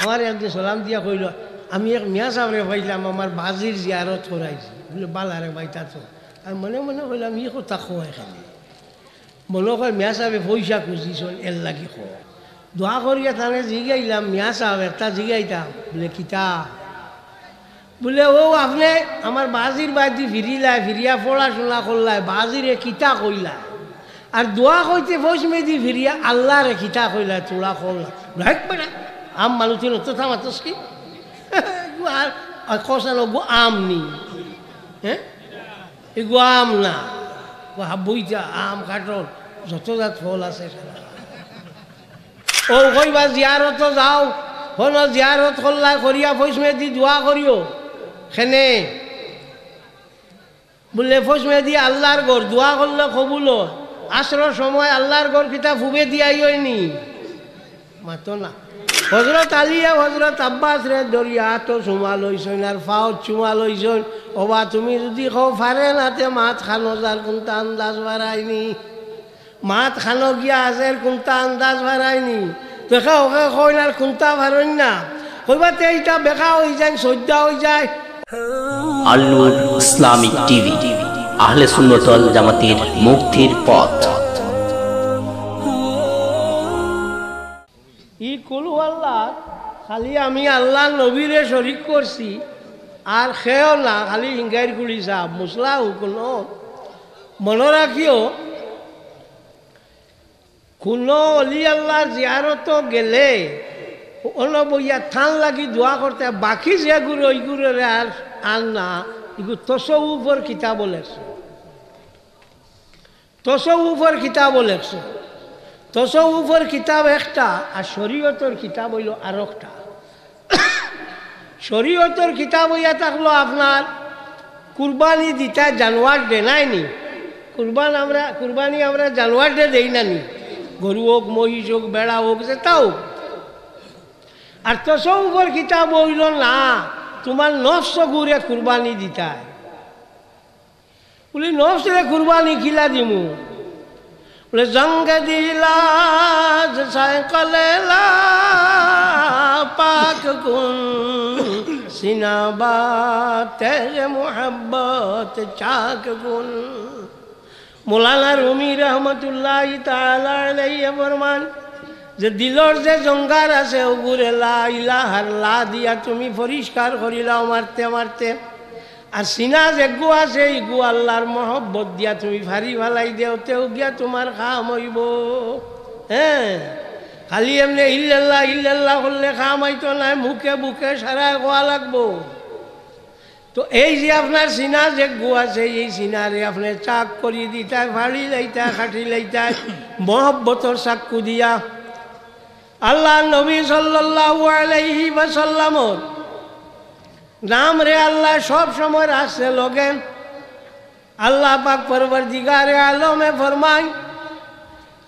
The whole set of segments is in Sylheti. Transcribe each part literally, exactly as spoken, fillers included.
আমারে একদিন সালাম দিয়া কইলো, "আমি এক মিয়া সাবরে পাইলাম, আমার বাজির জিয়ারত করাইছি।" বুলে, "বালা রে ভাই, তা তো।" আমি মনে মনে কইলাম, "ই কথা কয় কেনে?" মনো কয় মিয়া সাবে পয়সা খুজিছইন, এরলাগি কয়। দোয়া করিয়া তানে জিগাইলাম, "মিয়া সাব, একটা জিগাইতাম।" বুলে, "কিতা?" বুলে, "অউ আপনে আমার বাজির বায়দি ফিরিলায়, ফিরিয়া পড়াশুনা করলায়, বাজিরে কিতা কইলায়? আর দোয়া কইতে পশ্চিমেদি ফিরিয়া আল্লারে কিতা কইলায়, থুড়া কও না।" বুলে, "হেই বেটা, আম মানুষ তুই অত থামাতস কি?" আর, আর কষানো গো আম নি, হ্যাঁ? এগু আম না, গো হাবুইতা, আম, কাঠল, যত জাত ফল আছে সারা। অউ কইবা জিয়ারতো যাও, হনো জিয়ারত করলায়, করিয়া পশ্চিমেদি দোয়া করিও। কেনে? বুলে, পশ্চিমেদি আল্লার ঘর, দোয়া করলে কবুল অয়। আছরর সময় আল্লার ঘর কিতা পুবেদি আইয়নি? মাতো না। হজরত আলিয়ে হজরত আব্বাসরে ধরিয়া আতো চুমা লইছইন আর পাওত চুমা লইছইন। ওবা, তুমি যুদি কও পারে না, তে মাত খানো যার কুন্তা আন্দাজ বাড়ায়নি। মাত খানো গিয়া আজের কুন্তা আন্দাজ বাড়ায়নি। দেখা ওকে কইন আর কুন্তা পারইন না। কইবা তে ইটা বেকা অইযায়, সইদ্দা অইযায়। আল নূর ইসলামিক টিভি, আহলে সুন্নত ওয়াল জামাতের মুক্তির পথ। ই কুল হুয়াল্লাহ খালি আমি আল্লার নবীরে শরিক করছি, আর কেউ না, খালি হিঙ্গাইর কুড়ি সাব, মুসলা হুকুনো। মনো রাখিও, কুনো অলি আল্লার জিয়ারতো গেলে অনো বইয়া তান লাগি দোয়া করতে, বাকি যেগুরে অইগুরে আর, আর না, ইগু তসউফর কিতাবো লেখছে। তসউফর কিতাবো লেখছে। তসউফর কিতাব একটা, আর শরিয়তর কিতাব অইলো আরোকটা। শরিয়তর কিতাব অইয়া থাকলো আপনার কুরবানি দিতা জানোয়ার দে নায়নি। কুরবান আমরা, কুরবানি আমরা জানোয়ার দে দেই নানি, গরু অউক, মহিষ অউক, বেড়া অউক, যেতা অউক। আর তসউফর কিতাব অইলো না, তুমার নফসগুরে কুরবানি দিতায়। বুলে, নফসরে কুরবানি কিলা দিমু? বুলে, জঙ্গে দিলা যে সাইকেলে লা পাক কুন, সিনা বা তেরে মোহাব্বত চাক কুন। মৌলানা রুমি রহমতুল্লাহি তাআলা আলাইহি ফরমান যে দিলর যে জঙ্গার আছে, ওগুরে লা ইলাহার লা দিয়া তুমি পরিষ্কার করিলাও মারতে মারতে। আর সিনা যেগু আছে, ইগু আল্লার মহব্বত দিয়া তুমি ফারি ফালাই দেও, তেউ গিয়া তুমার কাম অইবো। হ্যাঁ, খালি এমনে ইল্লাল্লাহ, ইল্লাল্লাহ করলে কাম অইতো নায়, মুখে মুখে সারায় কওয়া লাগবো। তো এই যে আপনার সিনা যেগু আছে, এই সিনারে আপনে চাক করি দিতায়, ফাড়ি লাইতায়, কাটি লাইতায়, মহব্বতর চাক্কু দিয়া। আল্লার নবী সাল্লাল্লাহু আলাইহি ওয়াসাল্লামর নামরে আল্লায় সব সময় রাখছে লগে। আল্লাহ পাক পরওয়ারদিগারে আলমে ফরমাইন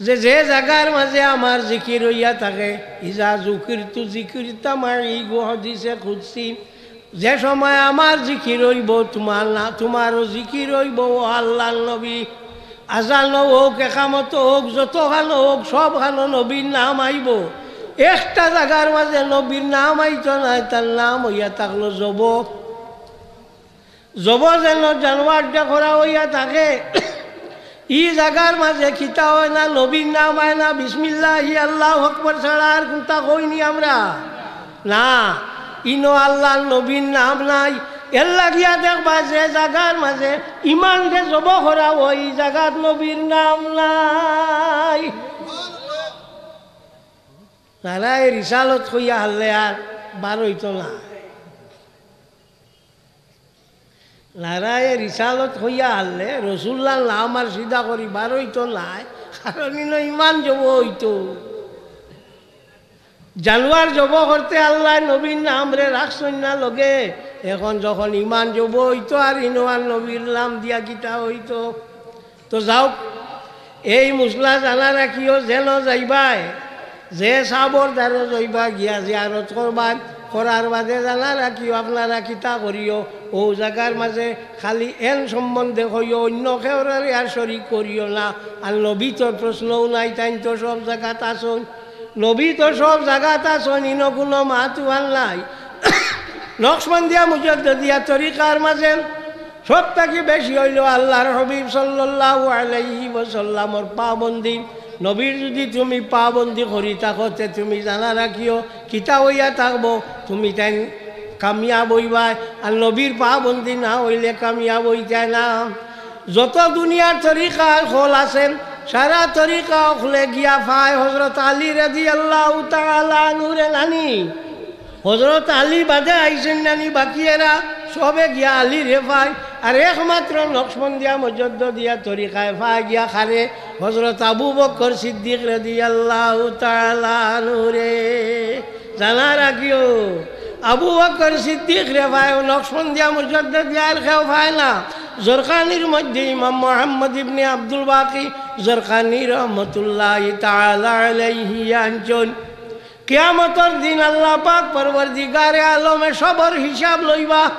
যে, যে জাগার মাজে আমার জিকির অইয়া থাকে, ইজা যুকিরতু যিকিরতা মাই, ইগু হাদিসে কুদসি, যে সময় আমার জিকির অইবো, তুমার না, তুমারও জিকির অইবো, ও আল্লার নবী। আজান অউক, একামত অউক, যতখান অউক, সবখানো নবীর নাম আইবো। একটা জাগার মাজে নবীর নাম আইতো নায়, তার নাম অইয়া থাকলো জবো। জবো যেন জানোয়ার দে করা অইয়া থাকে, ই জাগার মাজে কিতা অয় না, নবীর নাম আয় না, বিসমিল্লাহি আল্লাহু আকবার ছাড়া আর কুন্তা কইনি আমরা। না, ইনো আল্লার নবীর নাম নাই। এরলাগিয়া দেখবা যে জাগার মাজে ইমানরে জবো করা অয়, ই জাগাত নবীর নাম নাই। নারায়ে রিসালত কইয়া হারলে আর বার অইতো নায়। নারায়ে রিসালত কইয়া হারলে রসুল্লার নাম আর সিধা করি বার অইতো নায়, কারণ ইনো ইমান জবো অইতো। জানোয়ার জবো করতে আল্লায় নবীর নামরে রাখছইন না লগে। এখন যখন ইমান জবো অইতো আর ইনো আর নবীর নাম দিয়া কিতা অইতো? তো যাউক, এই মসলা জানা রাখিও, যেন যাইবায়, যে সাবর দ্বারো যাইবা গিয়া জিয়ারত করবায়, করার বাদে জানা রাখিও, আপনারা কিতা করিও, অউ জাগার মাজে খালি এন সম্বন্ধে কইও, অইন্য কেউরে আর শরিক করিও না। আর নবী তো প্রশ্নও নাই, তাইন তো সব জাগাত আছইন। নবী তো সব জাগাত আছইন, ইনো কুনু মাত উয়ার নাই। নকশবন্দিয়া মুজদ্দদিয়া তরিকার মাঝে সব থাকি বেশি অইলো আল্লাহর হাবিব সাল্লাল্লাহু আলাইহি ওয়াসাল্লামর পাবন্দি। নবীর যুদি তুমি পাবন্দি করি থাকো, তে তুমি জানা রাখিও, কিতা অইয়া থাকবো, তুমি তাইন কামিয়াব অইবায়। আর নবীর পাবন্দি না অইলে কামিয়াব অইতায় না। যত দুনিয়ার তরিকা অকল আছে, সারা তরিকা অকলে গিয়া পায় হযরত আলী রাদিয়াল্লাহু তাআলা আনহুরে নানি। হযরত আলী বাদে আইছইন নানি, বাকি এরা সবে গিয়া আলীরে পায়। আর একমাত্র নকশবন্দিয়া মুজদ্দদিয়া তরিকায় পায় গিয়া কারে? হযরত আবু বকর সিদ্দিক রাদিয়াল্লাহু তাআলা আনহুরে। জানা রাখিও, আবু বকর সিদ্দিকরে পায় নকশবন্দিয়া মুজদ্দদিয়া, আর কেউ পায় না। জরকানির মধ্যে ইমাম মুহাম্মদ ইবনে আব্দুল বাকি জরকানি রহমতুল্লাহি তাআলা আলাইহি আনছইন, কিয়ামতর দিন আল্লাহ পাক পরওয়ারদিগারে আলমে সবর হিসাব লইবা,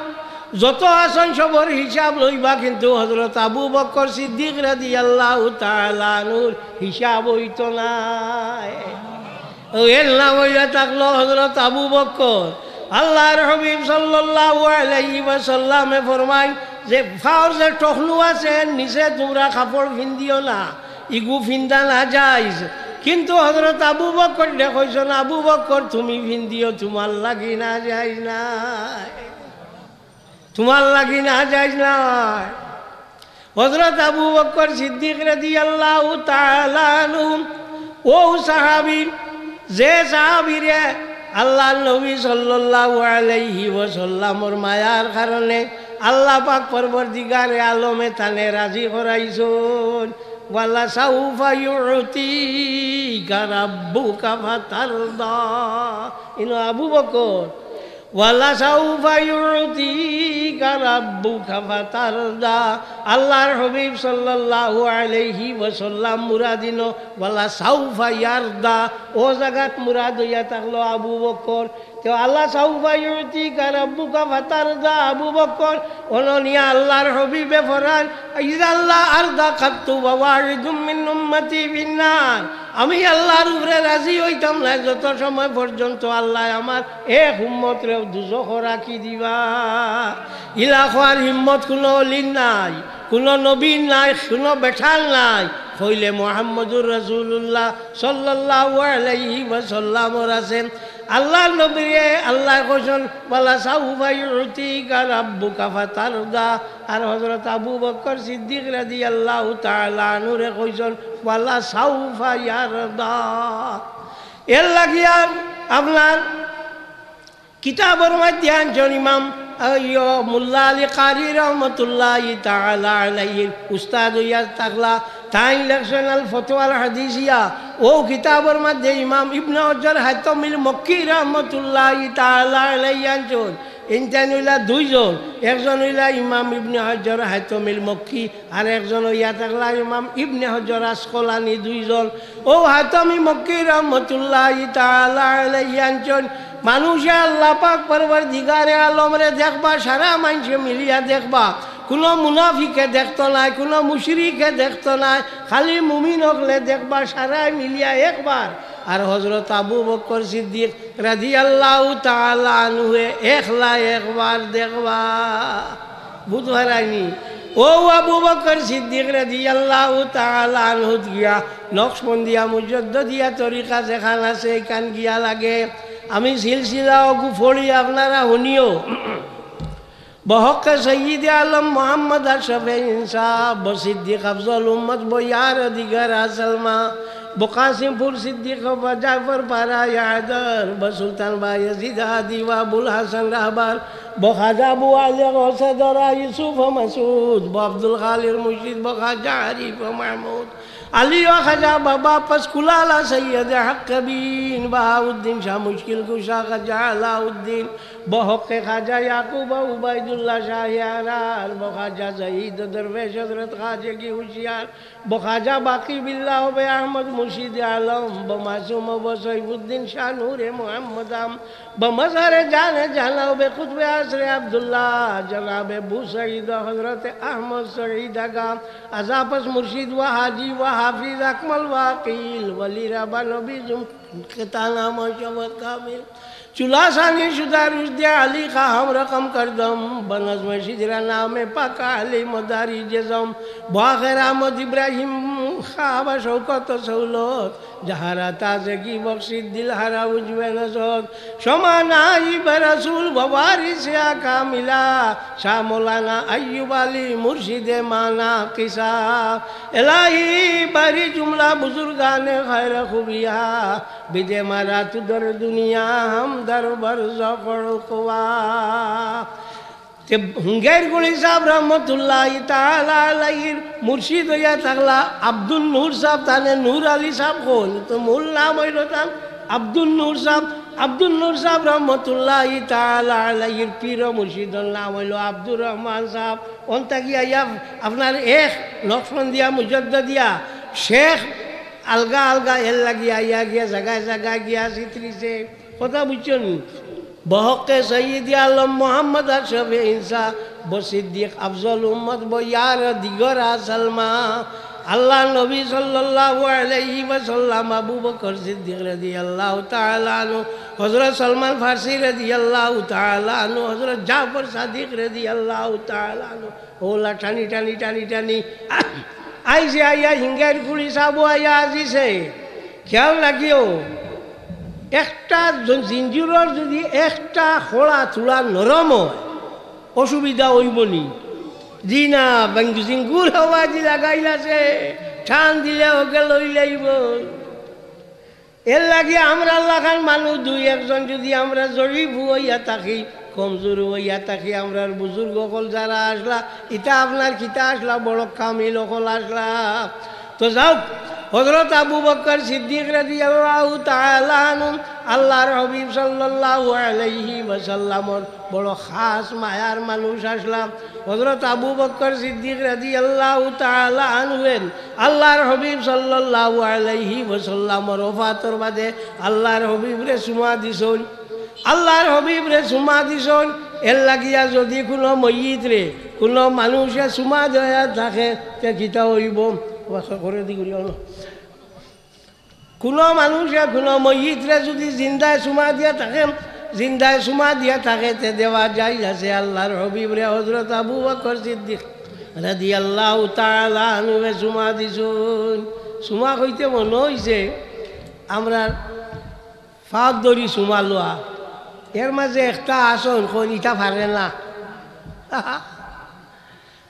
যত আছইন সবর হিসাব লইবা, কিন্তু হযরত আবু বকর সিদ্দিক রাদিয়াল্লাহু তাআলা আনহুর হিসাব অইতো নায়। ও এর নাম অইয়া থাকলো হযরত আবু বকর। আল্লাহর হাবিব সাল্লাল্লাহু আলাইহি ওয়াসাল্লামে ফরমাইন যে পাওর যে টখনু আছে, এর নিচে তুমরা কাপড় ফিন্দিও না, ইগু ফিন্দা নাজাইজ। কিন্তু হযরত আবু বকররে কইছইন, "আবু বকর, তুমি ফিন্দিও, তুমার লাগি নাজাইজ নায়।" তুমার লাগি নাজাইজ নায়। হযরত আবু বকর সিদ্দিক রাদিয়াল্লাহু তাআলা আনহু, অউ সাহাবী, যে সাহাবীরে আল্লাহর নবী সাল্লাল্লাহু আলাইহি ওয়াসাল্লামর মায়ার কারণে আল্লাহ পাক পরওয়ারদিগারে আলমে তানে রাজি করাইছইন। "ওয়ালা সাউফা ইউতিকা রাব্বুকা ফাতারদা।" ইনো আবু বকর, "ওয়ালা সাউফা ইউতিকা রাব্বুকা ফাতারদা।" আল্লাহর হাবিব সাল্লাল্লাহু আলাইহি ওয়াসাল্লাম মুরাদ ইনো, "ওয়ালা সাউফা ইয়ারদা।" অউ জাগাত মুরাদ অইয়া থাকলো আবু বকর। তে "ওয়ালা সাউফা ইউতিকা রাব্বুকা ফাতারদা", আবু বকর, অনো নিয়া আল্লাহর হাবিবে ফরমাইন, "ইযান লা আরদা কাত্তু ওয়া ওয়াহিদুম মিন উম্মতি ফিন্নার।" আমি আল্লাহর উপরে রাজি অইতাম নায় যত সময় পর্যন্ত আল্লায় আমার এক উম্মতরেও দুজখো রাখি দিবা। ইলা কওয়ার হিম্মত কুনু অলির নাই, কুনু নবীর নাই, কুনু বেটার নাই। কইলে মুহাম্মদুর রাসূলুল্লাহ সাল্লাল্লাহু আলাইহি ওয়াসাল্লামর আছে। আল্লাহর নবীরে আল্লায় কইছইন, "ওয়ালা সাউফা ইউতিকা রাব্বুকা ফাতারদা।" আর হযরত আবু বকর সিদ্দিক রাদিয়াল্লাহু তাআলা আনহুরে কইছইন, "ওয়ালা সাউফা ইয়ারদা।" এর লাগিয়া আপনার কিতাবর মধ্যে আনছইন ইমাম, আহ, ইয়ো, মোল্লা আলী কারি রহমতুল্লাহি তাআলা আলাইহির উস্তাদ অইয়া থাকলা, তাইন লেখছইন আল ফতোয়াল হাদিসিয়া। অউ কিতাবর মধ্যে ইমাম ইবনে হজর হাইতমিল মক্কি রহমতুল্লাহি তাআলা আলাইহি আনছইন। ইনতাইন অইলা দুইজন, একজন অইলা ইমাম ইবনে হজর হাইতমিল মক্কি, আর একজন অইয়া থাকলা ইমাম ইবনে হজর আসকলানি, দুইজন। অউ হাইতমি মক্কি রহমতুল্লাহি তাআলা আলাইহি আনছইন, মানুষে আল্লাহ পাক পরওয়ারদিগারে আলমরে দেখবা, সারা মানষে মিলিয়া দেখবা, কুনু মুনাফিকে দেখতো নায়, কুনু মুশরিকে দেখতো নায়, খালি মুমিন অকলে দেখবা, সারায় মিলিয়া একবার। আর হযরত আবু বকর সিদ্দিক রাদিয়াল্লাহু তাআলা আনহুয়ে একলা একবার দেখবা। বুঝ পারায়নি? অউ আবু বকর সিদ্দিক রাদিয়াল্লাহু তাআলা আনহুত গিয়া নকশবন্দিয়া মুজদ্দদিয়া তরিকা যেখান আছে, ইখান গিয়া লাগে। আমি সিলসিলা অগু পড়ি, আপনারা হুনিও। বহক্কে সৈয়দে আলম মোহাম্মদ আশরাফে ইনসাফ, বসিদ্দিক আফজল উম্মত, বইয়ার দিগার আসলমা, বকাসিমপুর সিদ্দিক, বজাফর পারা ইয়াদর, বসুলতান বায়েজিদ আদি, ওয়াবুল হাসান রাহবার, বখাজা আবু আলী গৌসে দরা ইউসুফ মাসুদ, বআব্দুল খালিক মুর্শিদ, বখাজা আরিফ মাহমুদ, আলী ও খাজা বাবা পসকুলালা সৈয়দ হকবিন বাহাউদ্দিন শাহ মুশকিল কুশা খাজা আলাউদ্দিন, বহক্কে খাজা ইয়াকুব উবাইদুল্লাহ শাহ ইয়ারার, বখাজা সঈদ দরবেশ হজরত খাজগি হুশিয়ার, বখাজা বাকি বিল্লাহ হবে আহমদ মুর্শিদ আলম, বমাসুম হবে সৈফুদ্দিন শাহ নূরে মোহাম্মদ আম, বমজহরে জানে জানা হবে কুতবে আসরে আব্দুল্লাহ, জনাবে বু সঈদ হজরত আহমদ সঈদ আগা, আজাপস মুর্শিদ ওয়া হাজি ওয়া হাফিজ আকমল ওয়া আকিল, ওয়ালি রাবা নবী জুম-, کتا نام شبت کامل۔ چولا ثانی شدا رشد علی خواہم رقم کردم، بنظم شجرہ نام پاک علی مداری جزم۔ بوا خیر آمد ابراہیم خواب شوکت و سہولت، جہاں را تازگی بخشید دل ہرا عجب نظر۔ شما نائب رسول و وارث کاملا، شاہ مولانا ایوب علی مرشد ما ناقصا۔ الہی باری جملہ بزرگان خیر خوبیا، بدے مارا تو در دنیا ہم در برزخ عقبا۔ تے ہنگیر گڑی صاحب رحمت اللہ تعالی علیہ مرشد ہیا تھکلا عبدالنور صاحب، تانے نور علی صاحب کون، تو مول نام ہئیل تان عبدالنور صاحب۔ عبدالنور صاحب رحمت اللہ تعالی علیہ پیر و مرشدর নাম হইল আব্দুর রহমান সাহেব। অন থাকি আইয়া আপনার এক নকশবন্দিয়া মুজদ্দদিয়া শেখ আলগা আলগা এর লাগি আইয়া গিয়া জাগায় জাগায় গিয়া ছিতরিছে। কথা বুঝছইন নি? بحق سید عالم محمد اشرف انسا، بہ صدیق افضل امت بہ یار دیگر سلما۔ আল্লাহর নবী সাল্লাল্লাহু আলাইহি ওয়াসাল্লাম, আবু বকর সিদ্দিক রাদিয়াল্লাহু তাআলা আনহু, হযরত সালমান ফার্সি রাদিয়াল্লাহু তাআলা আনহু, হযরত জাফর সাদিক রাদিয়াল্লাহু তাআলা আনহু, ওলা টানি টানি টানি টানি আইছে, আইয়া হিঙ্গাইর কুড়ি সাবু আইয়া আজিছে। খেয়াল রাখিও, একটা জ-, জিঞ্জুরর যদি একটা খোড়া থুড়া নরম হয়, অসুবিধা হইব নি? জি না, বাঙ্গু জিঙ্গুর হওয়া জি লাগাইল আছে, টান দিলে ওকে লই লাইব। এর লাগি আমরা লাখান মানুষ দুই একজন যদি আমরা জয়ীফ হইয়া থাকি, কমজোর হইয়া থাকি, আমরার বুজুর্গ অকল যারা আসলা, ইতা আপনার কিতা আসলা, বড় কামিল অকল আসলা। তো যাউক, হযরত আবু বকর সিদ্দিক রাদিয়াল্লাহু তাআলা আনহু আল্লাহর হাবিব সাল্লাল্লাহু আলাইহি ওয়াসাল্লামর বড় খাস মায়ার মানুষ আসলা। হযরত আবু বকর সিদ্দিক রাদিয়াল্লাহু তাআলা আনহুয়েন আল্লাহর হাবিব সাল্লাল্লাহু আলাইহি ওয়াসাল্লামর ওফাতর বাদে আল্লাহর হাবিবরে চুমা দিছইন। আল্লাহর হাবিবরে চুমা দিছইন, এর লাগিয়া যদি কুনু মইয়িতরে কুনু মানুষে চুমা দিয়া থাকে, তে কিতা হইব? করে দি করি হলো। কুনু মানুষে কুনু মইয়িতরে যদি জিন্দায় চুমা দিয়া থাকে, জিন্দায় চুমা দিয়া থাকে, তে দেওয়া জায়েজ আছে। আল্লাহর হাবিবরে হযরত আবু বকর সিদ্দিক রাদিয়াল্লাহু তাআলা আনহুয়ে চুমা দিছইন। চুমা কইতে মনো অইছে, আমরার ফাত ধরি চুমা লওয়া। এর মাঝে একটা আসন কইন, ইটা পারে না।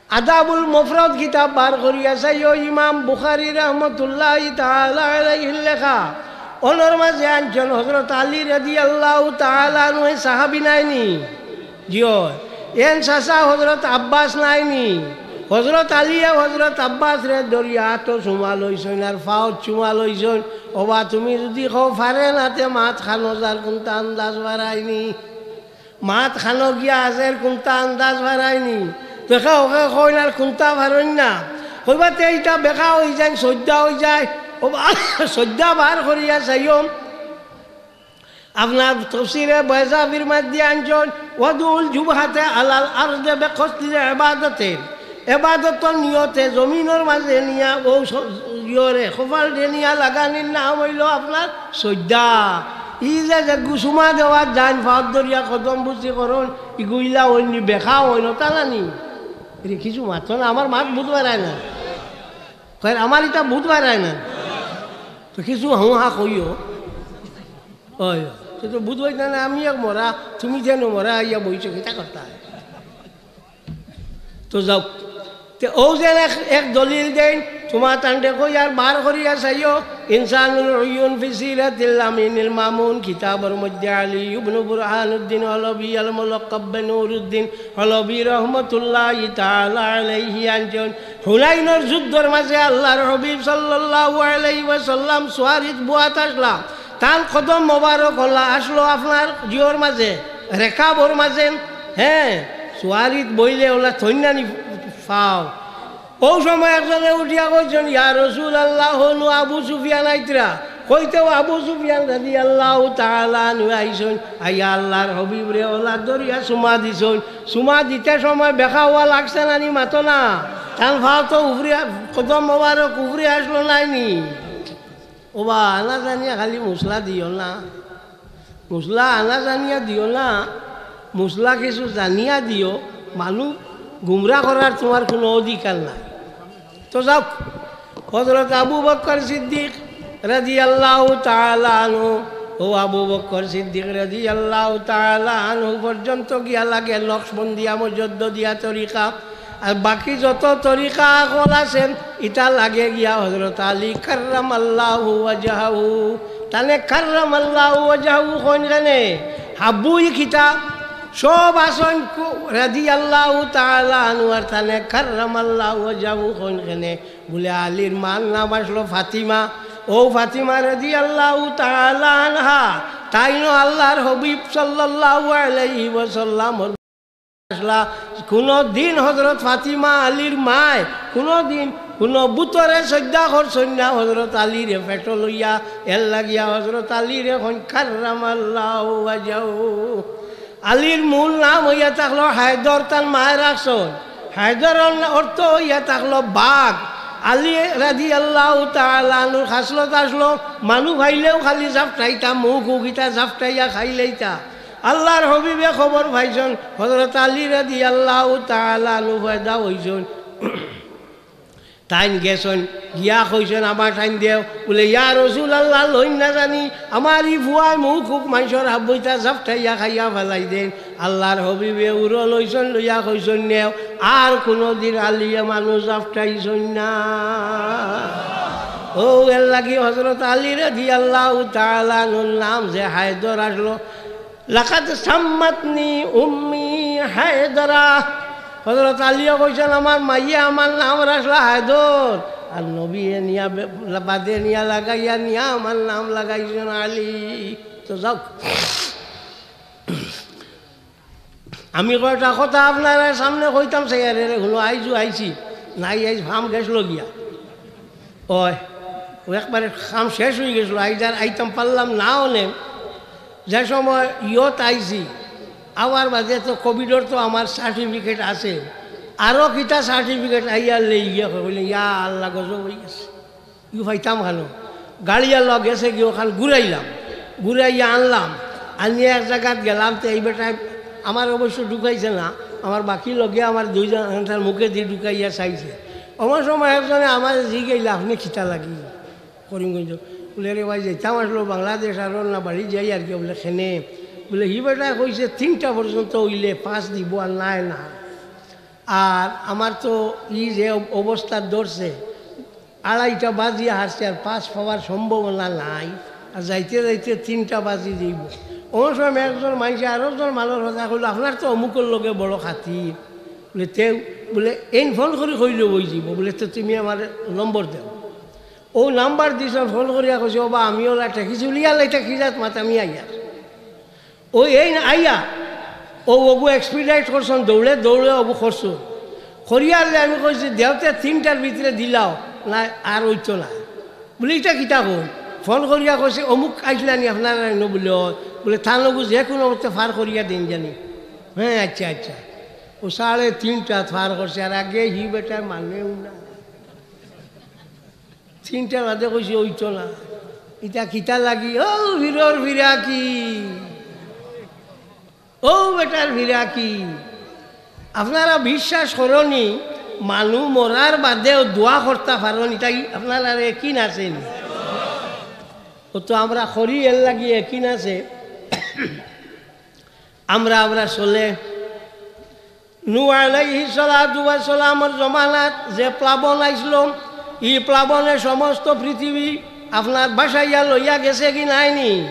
আদাবুল মুফরাদ কিতাব বার করিয়া চাইও, ইমাম বুখারী রহমতুল্লাহি তাআলা আলাইহির লেখা। অনর মাঝে আনছইন হযরত আলী রাদিয়াল্লাহু তাআলা আনহু, এ সাহাবী নায়নি? জি অয়। এন চাচা হযরত আব্বাস নায়নি? হযরত আলীয়ে হযরত আব্বাসরে ধরিয়া আতো চুমা লইছইন আর ফাওত চুমা লইছইন। ওবা তুমি যদি কও পারে না, তে মাত খানো যার কুনতা আন্দাজ বাড়ায়নি। মাত খানো গিয়া আজের কুনতা আন্দাজ বাড়ায়নি। দেখা ওকে কইন আর কুনতা পারইন না। কইবা তে ইটা বেকা অই যায়, সইদ্দা অই যায়। ওবা সইদ্দা বার করিয়া চাইও। আপনার তফসিরে বয়জাবির মাঝে আনছইন, "ওয়াদউল জুবহাতে আলাল আরদে বেকসদিল ইবাদতে।" এবাদতর নিয়তে জমিনর মাঝে নিয়া ও স-, ইয়রে, কপালরে নিয়া লাগানির নাম অইল আপনার সইদ্দা। ই যে, যে গুসুমা দেওয়ার যাইন, ফাত ধরিয়া কদম বুসি করইন, ইগুইলা অইননি বেকা অইন, অতা নানি? এরে কিছু মাতো না, আমার মাত বুঝ বারায় না। কয়, আমার ইটা বুঝ বারায় না। তো কিছু হুঁ হা কইও। ওই, তো, তো বুঝ বারায় না, আমি এক মরা, তুমি যেন মরা, আইয়া বইছো, কিতা করতা? তো যাও। তে ও যেন এক, এক দলিল দেইন, তোমার তান্ডে কই আর বার করিয়া চাইও, ইনসানুল উয়ুন ফি সিরাতিল আমিনিল মামুন কিতাবর মধ্যে আলী ইবনু বুরহানুদ্দিন হলবি আল মুলাক্কাব বে নুরুদ্দিন হলবি রহমতুল্লাহি তাআলা আলাইহি আনছইন, হুনাইনর যুদ্ধর মাঝে আল্লাহর হাবিব সাল্লাল্লাহু আলাইহি ওয়াসাল্লাম সুয়ারিত বুয়াত আসলা। তান কদম মোবারক অলা আসলো আপনার জিওর মাঝে, রেকাবর মাঝে, হ্যাঁ, সুয়ারিত বইলে অলা থইন্নানি ফাও। ও সময় একজনে উঠিয়া কইছইন, "ইয়া রাসূলুল্লাহ, হনু আবু সুফিয়ান আইতরা।" কইতেউ আবু সুফিয়ান রাদিয়াল্লাহু তাআলা আনহু আইছইন, আইয়া আল্লাহর হাবিবরে অলা ধরিয়া চুমা দিছইন। চুমা দিতে সময় বেকা অওয়া লাগছে নানি মাতো না? তান ফাও তো উপরে, কদম মোবারক উপরে আসলো নায়নি? ওবা, আনা জানিয়া খালি মুসলা দিও না, মুসলা আনা জানিয়া দিও না, মুসলা কিছু জানিয়া দিও, মানুষ গুমরা করার তোমার কোনো অধিকার নাই। তো যাও, হযরত আবু বকর সিদ্দিক রাদিয়াল্লাহু তাআলা আনহু, ও আবু বকর সিদ্দিক রাদিয়াল্লাহু তাআলা আনহু পর্যন্ত গিয়া লাগে নকশবন্দিয়া মজদ্দদিয়া তরিকা, আর বাকি যত তরিকা অকল আছেন, ইটা লাগে গিয়া হযরত আলী কাররামাল্লাহু ওয়াজহাহু। তানে কাররামাল্লাহু ওয়াজহাহু কইন কেনে? হাব্বুই কিতা সব আছইন কু-, রাদিয়াল্লাহু তাআলা আনহু আর তানে কাররামাল্লাহু ওয়াজহাহু কইন কেনে? বুলে আলীর মার নাম আসলো ফাতিমা। ও ফাতিমা রাদিয়াল্লাহু তাআলা আনহা, তাইনও আল্লাহর হাবিব সাল্লাল্লাহু আলাইহি ওয়াসাল্লাম আসলা। কোনো দিন হযরত ফাতিমা আলীর মায় কোনো দিন কোনো বুতরে সজদা করছইন না, হযরত আলীরে পেটো লইয়া। এর লাগিয়া হযরত আলীরে কইন কাররামাল্লাহু ওয়াজহাহু। আলীর মূল নাম অইয়া থাকলো হায়দর, তান মায় রাখছইন। হায়দর অর্থ অইয়া থাকলো বাঘ। আলী রাদিয়াল্লাহু তাআলা আনহুর খাসলত আসলো, মানুষ পাইলেও খালি ঝাপটাইতা, মুখ উগিতা ঝাপটাইয়া খাইলাইতা। আল্লাহর হাবিবে খবর পাইছইন, হযরত আলী রাদিয়াল্লাহু তাআলা আনহু পয়দা অইছইন। তাইন গেছইন, গিয়া কইছইন, "আমার টাইন দেও।" বুলে, "ইয়া রাসুলাল্লাহ, লইন না জানি, আমার ই ফুয়ায় মুখ উগ মানষর হাব্বইতা ঝাপটাইয়া খাইয়া ফালাই দেইন।" আল্লাহর হাবিবে উরো লইছইন, লইয়া কইছইন, "নেও।" আর কুনুদিন আলীয়ে মানুষ ঝাপটাইছইন না। ও এর লাগি হযরত আলী রাদিয়াল্লাহু তাআলা আনহুর নাম যে হায়দর আসলো, "লাকাদ সাম্মাতনি উম্মি হায়দারা।" হযরত আলীও কইছইন, "আমার মাইয়ে আমার নাম রাখলা হায়দর।" আর নবীয়ে নিয়া বে-, বাদে নিয়া লাগাইয়া নিয়া আমার নাম লাগাইছইন আলী। তো যাউক, আমি কয়টা কথা আপনারার সামনে কইতাম চাইয়ার, হুনো, আইজও আইছি, নাই আইজ ফাম গেছলো গিয়া। ওই, ও একবারে কাম শেষ অইগেছলো, আইজ আর আইতাম পারলাম না অনে। যে সময় ইয়ত আইছি, আওয়ার বাদে তো কোভিডর তো আমার সার্টিফিকেট আছে, আরো কিতা সার্টিফিকেট আইয়া লই গিয়া কইলে, "ইয়া আল্লাহ, গজব অইগেছে।" ইউ পাইতাম কেনে? গাড়িআলা গেছে গিয়া অখান ঘুরাইলাম, ঘুরাইয়া আনলাম, আনিয়া এক জাগাত গেলাম, তে এই বেটায় আমার অবশ্য ঢুকাইছে না, আমার বাকি লগে আমার দুইজন তার মুখেদি ঢুকাইয়া চাইছে। অমন সময় একজনে আমারে জিগাইলা, "আপনে কিতা লাগি করিমগঞ্জ?" বুলে, "রে ভাই, যাইতাম আসলো বাংলাদেশ, আর না বাড়ি যাই আর কি।" বুলে, "কেনে?" বুলে, "হি বেটায় কইছে তিনটা পর্যন্ত অইলে পাস দিব, আর নায় না।" আর আমার তো ই যে অব-, অবস্থা ধরছে, আড়াইটা বাজিয়া হারছে, আর পাস পাওয়ার সম্ভাবনা নাই। আর যাইতে যাইতে তিনটা বাজি যাইব। অমন সময় একজন মানষে আরো একজন মানষর কথা কইলো, "আপনার তো অমুকর লগে বড় খাতির।" বুলে, "তেউ?" বুলে, "এইন ফোন করি কইলেও অইযিব।" বুলে, "তে তুমি আমারে নম্বর দেও।" ও নাম্বার দিছইন, ফোন করিয়া কইছে, "ওবা, আমি অলা ট্যাক্সি চলিয়া আলাই, ট্যাক্সি যাত মাত আমি আইয়ার।" ও এইন আইয়া, ও অগু এক্সপিডাইট করছইন, দৌড়ে দৌড়ে অগু করছইন। করিয়ারলে আমি কইছি, "দেওতে তিনটার ভিতরে দিলাও, না আর অইতো না।" বুলে, "ইটা কিতা কইন?" ফোন করিয়া কইছে, "অমুক আইছলা নি আপনারা ইনো?" বুলে, "অয়।" বুলে, "তান অগু যে কুনু মতে পার করিয়া দেইন জানি।" "হ্যাঁ, আচ্ছা, আচ্ছা।" ও সাড়ে তিনটা পার করছে, আর আগে হি বেটায় মানেও না। তিনটার বাদে কইছে, "অইতো না।" ইটা কিতা লাগি? ও ভিড়র ফিরাকি, ও বেটার ফিরাকি। আপনারা বিশ্বাস করনি, মানুষ মরার বাদেও দোয়া করতা পারইন, ইটা আপনারার একিন আছে নি? ও তো আমরা করি, এর লাগি একিন আছে। আমরা, আমরা চলে নূহ আলাইহিস সালাতু ওয়াস সালামর জমানাত যে প্লাবন আইছিল, ই প্লাবনে সমস্ত পৃথিবী আপনার ভাসাইয়া লইয়া গেছে কি নায় নি?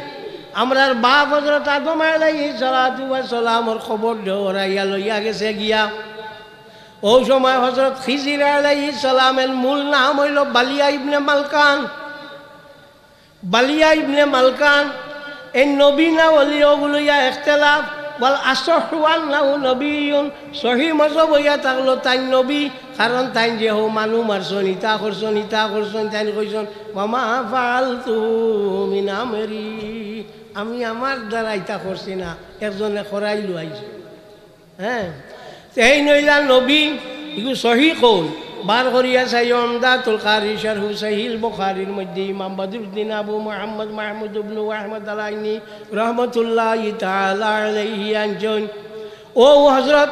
আমরার বাপ হযরত আদম আলাইহিস সালাতু ওয়াস সালামর কবর দেওরাইয়া লইয়া গেছে গিয়া। ও সময় হযরত খিজির আলাইহিস সালামের মূল নাম অইলো বালিয়া ইবনে মালকান। বালিয়া ইবনে মালকান, এই নবী না ওলি, অগু লইয়া ইখতিলাফ, ওয়াল আসহহু আন্নাহু নবিয়্যুন, সহি মজহব অইয়া থাকলো তাইন নবী, কারণ তাইন যে হউ মানুষ মারছইন, ইতা করছইন, ইতা করছইন, তাইন কইছইন, "ওয়া মা ফাআলতু মিন আমরি", আমি আমার দ্বারা ইতা করছি না, একজনে করাইলো আইছে। হ্যাঁ, তে এইন অইলা নবী, ইগু সহি কউল। বার করিয়া চাইও, উমদাতুল কারি শরহু সহিহুল বুখারীর মধ্যে ইমাম বদরুদ্দিন আবু মুহাম্মদ মাহমুদ ইবনু আহমদ আল আইনি রহমতুল্লাহি তাআলা আলাইহি আনছইন। অউ হযরত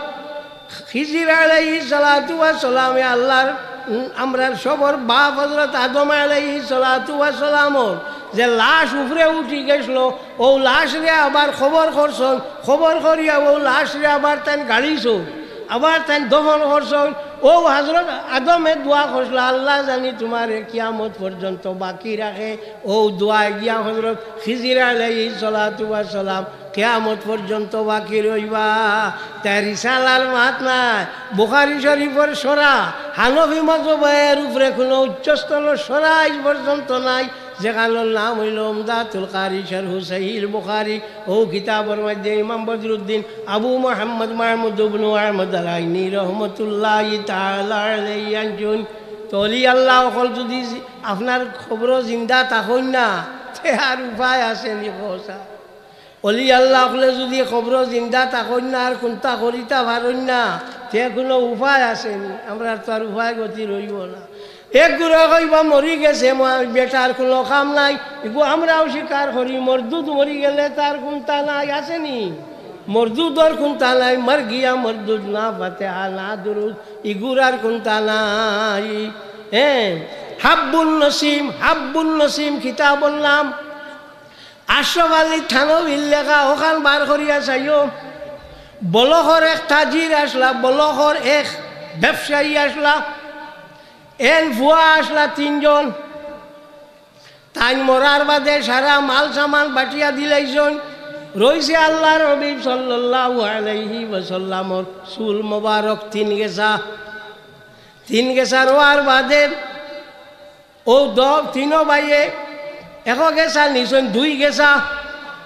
খিজির আলাইহিস সালাতু ওয়াস সালামে আল্লাহর, উম, আমরার সবর বাপ হযরত আদম আলাইহিস সালাতু ওয়াস সালামর যে লাশ উপরে উঠি গেছলো, অউ লাশরে আবার কবর করছইন, কবর করিয়া অউ লাশরে আবার তাইন গাড়িছইন, আবার তাইন দফন করছইন। অউ হযরত আদমে দোয়া করছলা, "আল্লাহ জানি তুমারে কিয়ামত পর্যন্ত বাকি রাখে।" অউ দোয়ায় গিয়া হযরত খিজির আলাইহিস সালাতু ওয়াস সালাম কিয়ামত পর্যন্ত বাকি রইবা। তাই রিসালার মাত নাই, বুখারী শরীফর শরা, হানফি মজহবর উপরে কুনু উচ্চস্থল শরা আইজ পর্যন্ত নাই, যেখানোর নাম অইলো উমদাতুল কারি শরহু সহিহুল বুখারী। অউ কিতাবর মধ্যে ইমাম বদরুদ্দিন আবু মুহাম্মদ মাহমুদ ইবনু আহমদ আল আইনি রহমতুল্লাহি তাআলা আলাইহি আনছইন। তো অলি আল্লাহ অকল যুদি আপনার কবরো জিন্দা থাকইন না, তে আর উপায় আছে নি কওছা? অলি আল্লাহ অকলে যুদি কবরো জিন্দা থাকইন না আর কুন্তা করিতা পারইন না, তে কুনু উপায় আছে নি? আমরার তো আর উপায় গতি রইবো না। এক গুরা কইবা মরি গেছে, মা-, বেটার কুনু কাম নাই। ইগু আমরাও স্বীকার করি, মরদুদ মরি গেলে তার কুন্তা নাই, আছে নি? মরদুদর কুন্তা নাই, মর গিয়া মরদুদ, না ফাতিহা, না দুরুদ, ইগুর আর কুন্তা নাই। হ্যাঁ, হাব্বুন নসিম, হাব্বুন নসিম কিতাবর নাম। আশরাফ আলী থানভীর লেখা, অখান বার করিয়া চাইও। বলখর এক তাজির আছলা, বলখর এক ব্যবসায়ী আছলা, এন ফুয়া আছলা তিনজন। তাইন মরার বাদে সারা মাল সামান বাটিয়া দিলাইছইন। রইছে আল্লাহর হাবিব সাল্লাল্লাহু আলাইহি ওয়াসাল্লামর চুল মোবারক তিন গেছা। তিন গেছা রওয়ার বাদে অউ দ-, তিনো ভাইয়ে এক গেছা নিছইন, দুই গেছা,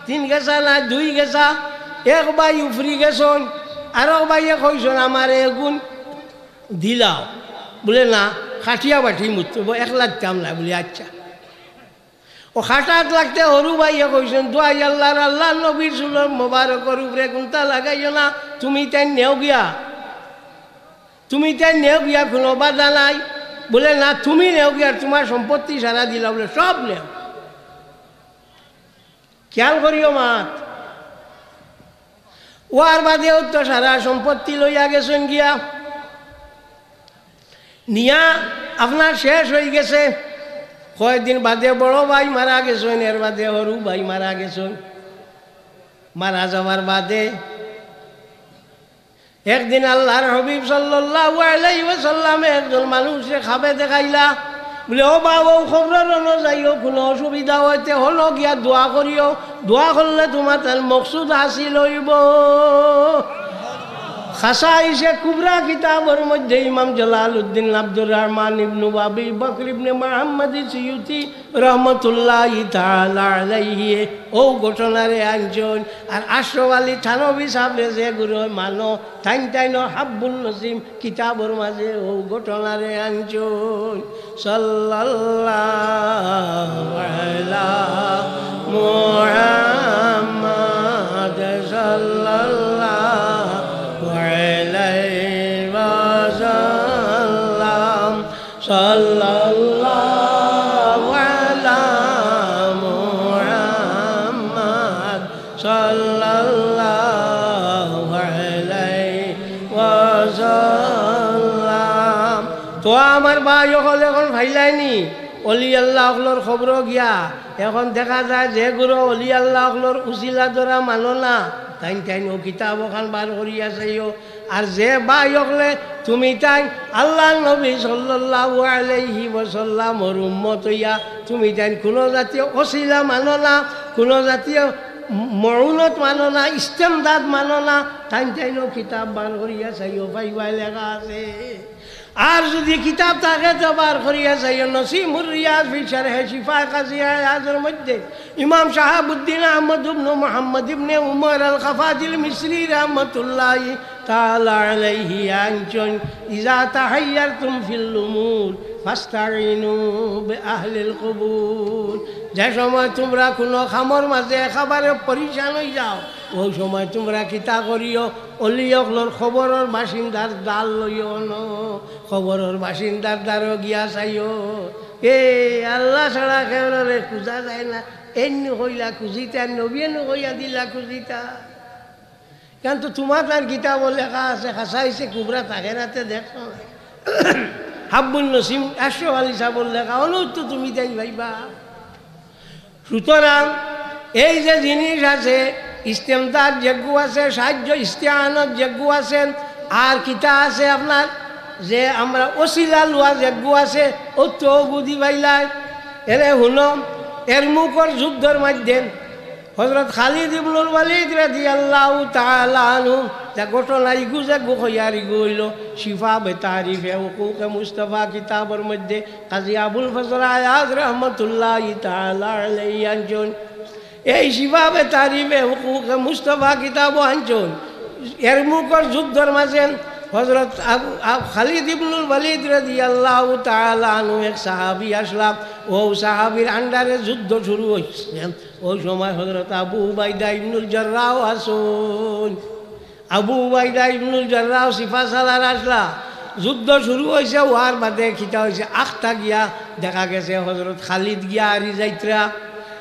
তিন গেছা না, দুই গেছা। এক ভাই উফরি গেছইন, আরক ভাইয়ে কইছইন, "আমারে এগুন দিলাও।" বুলে, "না, কাটিয়া বাটি মুততে অইবো, একলা দিতাম না।" বুলে, "আচ্ছা।" অউ কাটাত লাগতে হরু ভাইয়ে কইছইন, "দোয়াই আল্লাহর, আল্লাহর নবীর চুলর মোবারকর উপরে কুন্তা লাগাইও না, তুমি তাইন নেও গিয়া।" তুমি তাইন নেও গিয়া, কুনু বাধা নাই। বুলে, "না, তুমি নেও গিয়া, তুমার সম্পত্তি সারা দিলাও।" বুলে, "সব নেও।" খিয়াল করিও মাত। অওয়ার বাদেও তো সারা সম্পত্তি লইয়া গেছইন গিয়া। নিয়া আপনার শেষ অইগেছে। কয়দিন বাদে বড় ভাই মারা গেছইন, এর বাদে হরু ভাই মারা গেছইন। মারা যাওয়ার বাদে একদিন আল্লাহর হাবিব সাল্লাল্লাহু আলাইহি ওয়াসাল্লামে একজন মানুষরে খাবে দেখাইলা, বুলে, "ও বা, অউ কবরর অনো যাইও, কুনু অসুবিধা অইতে হনো গিয়া দোয়া করিও, দোয়া করলে তুমার তার মকসুদ হাসিল অইবো।" খাসাইশে কুবরা কিতাবর মধ্যে ইমাম জালালউদ্দিন আব্দুর রহমান ইবনু আবি বকর ইবনে মুহাম্মদ সিয়ুতি রহমতুল্লাহি তাআলা আলাইহি অউ ঘটনারে আনছইন। আর আশরাফ আলী থানভী সাবরে যেগুরে মানো, তাইন তাইনও হাব্বুন নসিম কিতাবর মাঝে অউ ঘটনারে আনছইন। সাল্লাল্লাহু আলা মুহাম্মাদ সাল্লাল্লাহু আলাইহি ওয়াসাল্লাম। সাল্লাল্লাহু আলা মুহাম্মাদ সাল্লাল্লাহু আলাইহি ওয়াসাল্লাম। তো আমার ভাই অকল, অখন পাইলায়নি অলি আল্লাহ অকলর কবরো গিয়া। অখন দেখা যায় যেগুরে অলি আল্লাহ অকলর উছিলা ধরা মানো না, তাইন তাইন অউ কিতাব অখান বার করিয়া চাইও। আর যে ভাই অকলে তুমি তাইন আল্লাহর নবী সাল্লাল্লাহু আলাইহি ওয়াসাল্লামর উম্মত অইয়া তুমি তাইন কুনু জাতীয় উছিলা মানো না, কুনু জাতীয় মউনত মানো না, ইস্তেমদাদ মানো না, তাইন তাইন অউ কিতাব বার করিয়া চাইও, পাইবায় লেখা আছে। আর যুদি কিতাব থাকে তো বার করিয়া চাইও, নসিমুর রিয়াজ ফি শারহে শিফায়ে কাজী আয়াজর মধ্যে ইমাম শাহাবুদ্দিন আহমদ ইবনু মুহাম্মদ ইবনে উমর আল কাফাজিল মিসরি রহমতুল্লাহি তাআলা আলাইহি আনছইন, "ইজা তাহাইয়ারতুম ফিল উমুর ফাস্তাইনু বিআহলিল কুবুর।" যে সময় তুমরা কুনু কামর মাঝে একেবারে পরিশান অইযাও, অউ সময় তুমরা কিতা করিও, অলি অকলর কবরর বাসিন্দার দ্বার লইও ন, কবরর বাসিন্দার দ্বারো গিয়া চাইও, এ আল্লাহ ছাড়া কেউরে খুঁজা যায় না, এমনে কইলা খুঁজিতা, নবীয়ে নু কইয়া দিলা খুঁজিতা। কিন্তু তুমার তার কিতাবো লেখা আছে, খাসাইসে কুবরা তাগেরাতে দেখছো না? হাব্বুন নসিম আশরাফ আলী সাবর লেখা, অনো তো তুমি তাইন পাইবা। সুতরাং এই যে জিনিস আছে, ইস্তেমদাদ যেগু আছে, সাহায্য ইস্তেআনত যেগু আছে, আর কিতা আছে আপনার, যে আমরা ওসিলা লওয়া যেগু আছে, অউ তো অগু দি পাইলায়। এরে হুনো, এরমুকর যুদ্ধর মাধ্যমে হযরত খালিদ ইবনুল ওয়ালিদ রাদিয়াল্লাহু তাআলা আনহু যে ঘটনা ইগু যেগু কইয়ার ইগু অইলো শিফা বে তারিফে হুকুকে মুস্তাফা কিতাবর মধ্যে কাজী আবুল ফজল আয়াজ রহমতুল্লাহি তাআলা আলাইহি আনছইন। এই শিফা বে তারিফে হুকুকে মুস্তাফা কিতাবো আনছইন। এরমুকর যুদ্ধর মাঝে হযরত আবু, আব-, খালিদ ইবনুল ওয়ালিদ রাদিয়াল্লাহু তাআলা আনহু এক সাহাবী আছলা, অউ সাহাবীর under-এ যুদ্ধ শুরু অইছে। অউ সময় হযরত আবু উবাইদা ইবনুল জাররাহ আছইন। আবু উবাইদা ইবনুল জাররাহ সিপাহসালার আছলা। যুদ্ধ শুরু অইছে, অওয়ার বাদে কিতা অইছে, আখতা গিয়া দেখা গেছে হযরত খালিদ গিয়া আরি যাইতরা।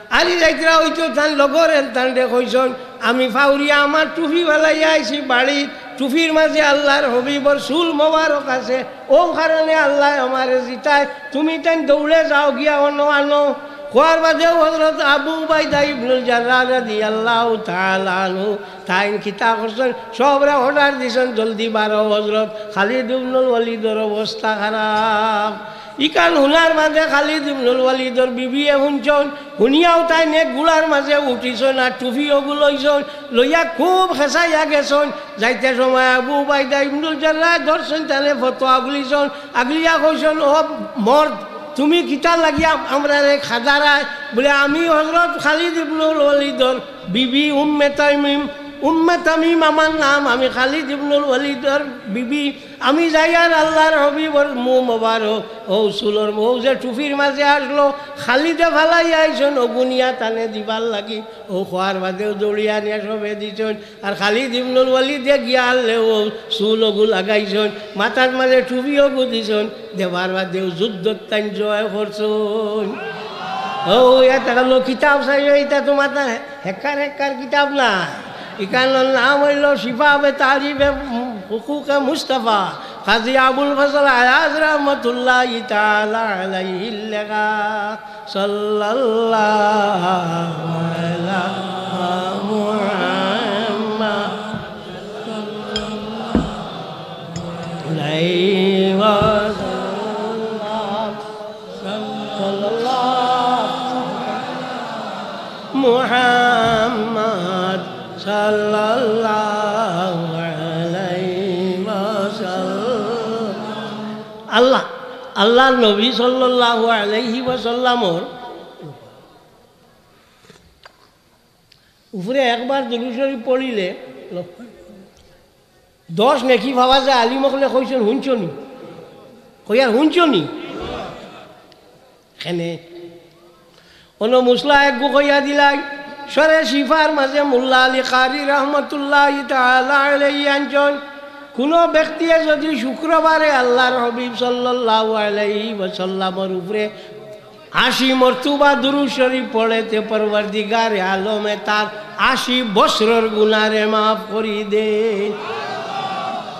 আরি যাইতরা অইতো তান লগর এন তানরে কইছইন, "আমি ফাউরিয়া আমার টুপি ফালাইয়া আইছি বাড়িত, টুপির মাঝে আল্লাহর হাবিবর চুল মোবারক আছে, অউ কারণে আল্লায় আমারে জিতায়, তুমি তাইন দৌড়ে যাও গিয়া অনো আনো।" কওয়ার বাদেউ হযরত আবু উবাইদা ইবনুল জাররাহ রাদিয়াল্লাহু তাআলা আনহু তাইন কিতা করছইন, সবরে order দিছইন, "জলদি বারও, হযরত খালিদ ইবনুল ওয়ালিদর অবস্থা খারাপ।" ইখান হুনার মাঝে খালিদ ইবনুল ওয়ালিদর বিবিয়ে হুনছইন, হুনিয়াউ তাইন এক ঘুড়ার মাঝে উঠিছইন আর টুপি অগু লইছইন, লইয়া খুব খেছাইয়া গেছইন। যাইতে সময় আবু উবাইদা ইবনুল জাররাহ ধরছইন, তানে ফতোয়া আগুলিছইন, আগুলিয়া কইছইন, "ও মর্দ, তুমি কিতা লাগিয়া আমরারে খাদারায়?" বলে, "আমি হযরত খালিদ ইবনুল ওয়ালিদর বিবি উম্মে তামিম, উম্মে তামিম আমার নাম, আমি খালিদ ইবনুল ওয়ালিদর বিবি, আমি যাইয়ার আল্লাহর হাবিবর মুখ মোবারক, অউ চুলর মুখ যে টুপির মাঝে আছলো, খালিদে ফালাইয়া আইছইন, অগু নিয়া তানে দিবার লাগি।" অউ কওয়ার বাদেউ দৌড়িয়া নিয়া সবে দিছইন। আর খালিদ ইবনুল ওয়ালিদে গিয়া আনলে অউ চুল অগু লাগাইছইন, মাথার মাঝে টুপি অগু দিছইন, দেবার বাদেউ যুদ্ধত তাইন জয় করছইন। অউ, ইটা অইলো কিতাব চাইও, ইটা তো মাথা হেক্কার হেক্কার কিতাব না। ইখানর নাম অইলো শিফা বে তারিফে হুকুকে মুস্তাফা, কাজী আবুল ফজল আয়াজ রহমতুল্লাহি তাআলা আলাইহির লেখা। সাল্লাল্লাহু আলা মুহাম্মাদ আলাইহি ওয়াসাল্লাম। সাল্লাল্লাহু মুহাম্মাদ সাল্লাল্লাহু আলাইহি ওয়াসাল্লাম। আল্লাহ, আল্লাহর নবী সাল্লাল্লাহু আলাইহি ওয়াসাল্লামর উপরে একবার দুরূদ শরীফ পড়িলে দশ নেকি পাওয়া যায়। আলিম অকলে কইছইন, হুনছো নি? কইয়ার হুনছো নি? কেনে? অনো মুসলা এগু কইয়া দিলাই, শরে শিফার মাঝে মোল্লা আলী কারি রহমতুল্লাহি তাআলা আলাইহি আনছইন, কুনু ব্যক্তিয়ে যুদি শুক্রবারে আল্লাহর হাবিব সাল্লাল্লাহু আলাইহি ওয়াসাল্লামর উপরে আশি মর্তবা দুরূদ শরীফ পড়ে, তে পরওয়ারদিগারে আলমে তার আশি বছরর গুনারে মাফ করি দেইন।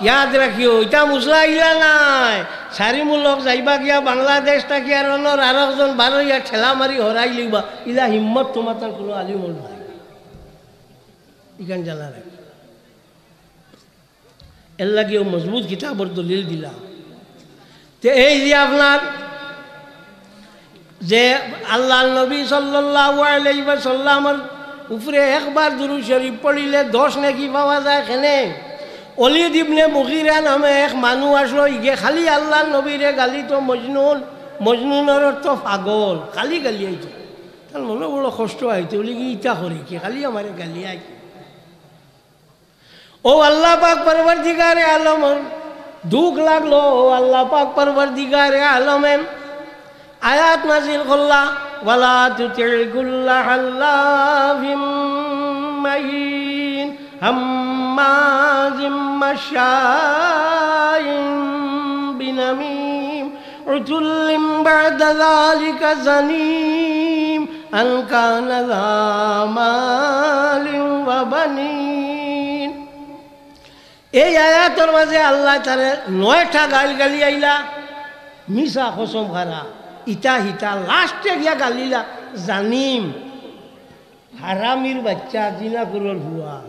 ইয়াদ রাখিও, ইটা মুসলা ইলা নায়। সারি মুলক যাইবা গিয়া বাংলাদেশ থাকি আর অনর আরকজন বারইয়া ঠেলা মারি হরাই লইবা, ইলা হিম্মত তুমাতার কুনু আলিমর নাই। ইখান জানা রাখি। এরলাগি অউ মজবুত কিতাবর দলিল দিলাম। তে এই যে আপনার যে আল্লাহর নবী সাল্লাল্লাহু আলাইহি ওয়াসাল্লামর উপরে একবার দুরূদ শরীফ পড়িলে দশ নেকি পাওয়া যায়। কেনে? ওলিদ ইবনে মুগিরা নামে এক মানুষ আছলো, ইগে খালি আল্লাহর নবীরে গালিতো মজনুন, মজনুনর অর্থ পাগল, খালি গালিয়াইতো। তার মনো বড় কষ্ট অইতো, বুলে কি ইতা করে কি, খালি আমারে গালিয়ায়। অউ আল্লাহ পাক পরওয়ারদিগারে আলমর দুখ লাগলো, অউ আল্লাহ পাক পরওয়ারদিগারে আলমে আয়াত নাজিল করলা, "ওয়ালা তুতি' কুল্লা হাল্লাফিম মাহিন।" هماز مشاء بنميم عتل بعد ذلك زنيم أن كان ذا مال وبنين। এই আয়াতর মাঝে আল্লায় তারে নয়টা গাইল গালি আইলা, মিছা কসম খারা, ইতা হিতা, লাস্টে গিয়া গালিলা জানিম, হারামির বাইচ্চা, জিনাকুরর ফুয়া।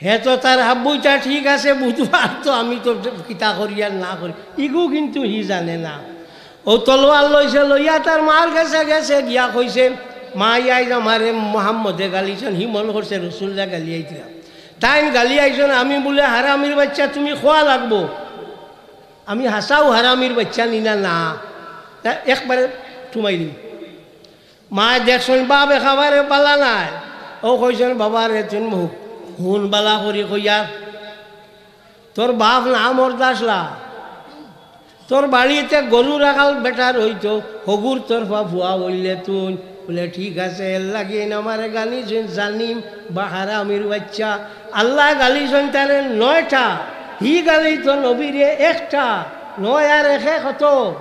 হে তো তার হাব্বুইটা ঠিক আছে, বুঝবার তো আমি তো কিতা করি আর না করি, ইগু কিন্তু হি জানে না। অউ তলোয়ার লইছে, লইয়া তার মার গেছে গেছে গিয়া কইছে, "মা, আইজ আমারে মুহাম্মদে গালিছইন।" হি মনো করছে রসুলরে গালি আইতরা। তাইন গালি আইছইন, "আমি বুলে হারামির বাইচ্চা, তুমি কওয়া লাগবো, আমি হাছাউ হারামির বাইচ্চা নি না?" না, তা একবারে থুমাই দিম। মায় দেখছইন বাপ একেবারে বালা নায়। অউ কইছইন, "বাবারে, তুই মুখ হুন বালা করি কইয়ার, তোর বাপ না মর্দ আছলা, তোর বাড়িত গরু রাখাল বেটার অইতো, হগুর তরফা ফুয়া অইলে তুই।" বুলে, "ঠিক আছে, এরলাগি এইন আমারে গালিছইন জানিম বা হারামির বাইচ্চা।" আল্লায় গালিছইন তারে নয়টা, হি গালি তো নবীরে একটা। নয় আর একে কত?